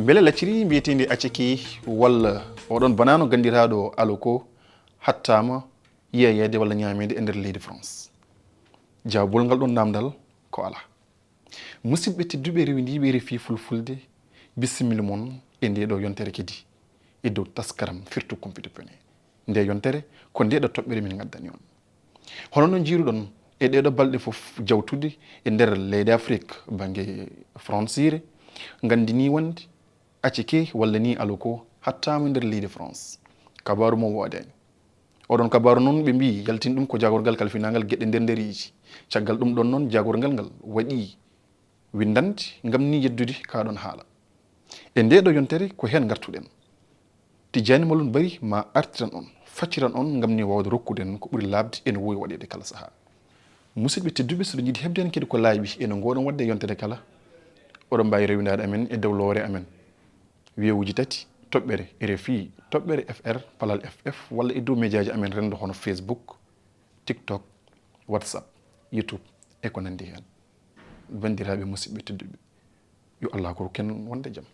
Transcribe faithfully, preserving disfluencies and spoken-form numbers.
Mbele lacciri mbiyeteendi aciki walla oɗon banaano ganndiraaɗo Aloko hattaama yeeyeede walla ñaameede e nder leydi France? Jaabol ngal ɗon naamndal ko alaa. Musidɓe tedduɓe rewindiiɓe R F I Fulfulde, bisimilla mon e ndee ɗo yontere kadi e dow taskaram Firtu Kumpital Pene. Nde yontere ko nde ɗo toɓɓere min ngaddani on. Hono no njiiruɗon e ɗee ɗo balɗe fof jawtude e nder leyɗe Afrik bannge Fransire, nganndini wonde aciki walla ni Aloko hattaama nder leydi France. Kabaaru mo woodaani. Oɗon kabaaru noon ɓe mbiyi yaltini ɗum ko jaagorgal kalfinaangal geɗe nder nderiiji. Caggal ɗum ɗon noon jaagorgal ngal waɗi winndannde ngam ni yeddude kaa ɗon haala. E ndee ɗo yontere ko heen ngartuɗen. Tijjaani Malum Bari ma artiran on, facciran on ngam ni waawde rokkude en ko ɓuri laaɓde e no woowi waɗeede kala sahaa. Musidɓe tedduɓe, so ɗon njiɗi heɓde heen kadi ko laaɓi e no ngoɗon waɗde e yontere kala, oɗon mbaawi rewindaade amen e dow loore amen. Wiyewuji tati, toɓɓere R F I, toɓɓere F R, palal F F, walla e dow mejaaji amen renndo hono Facebook, TikTok, WhatsApp, YouTube, e ko nanndi heen. Banndiraaɓe musidɓe tedduɓe, yo Allah ko ken wonde jam.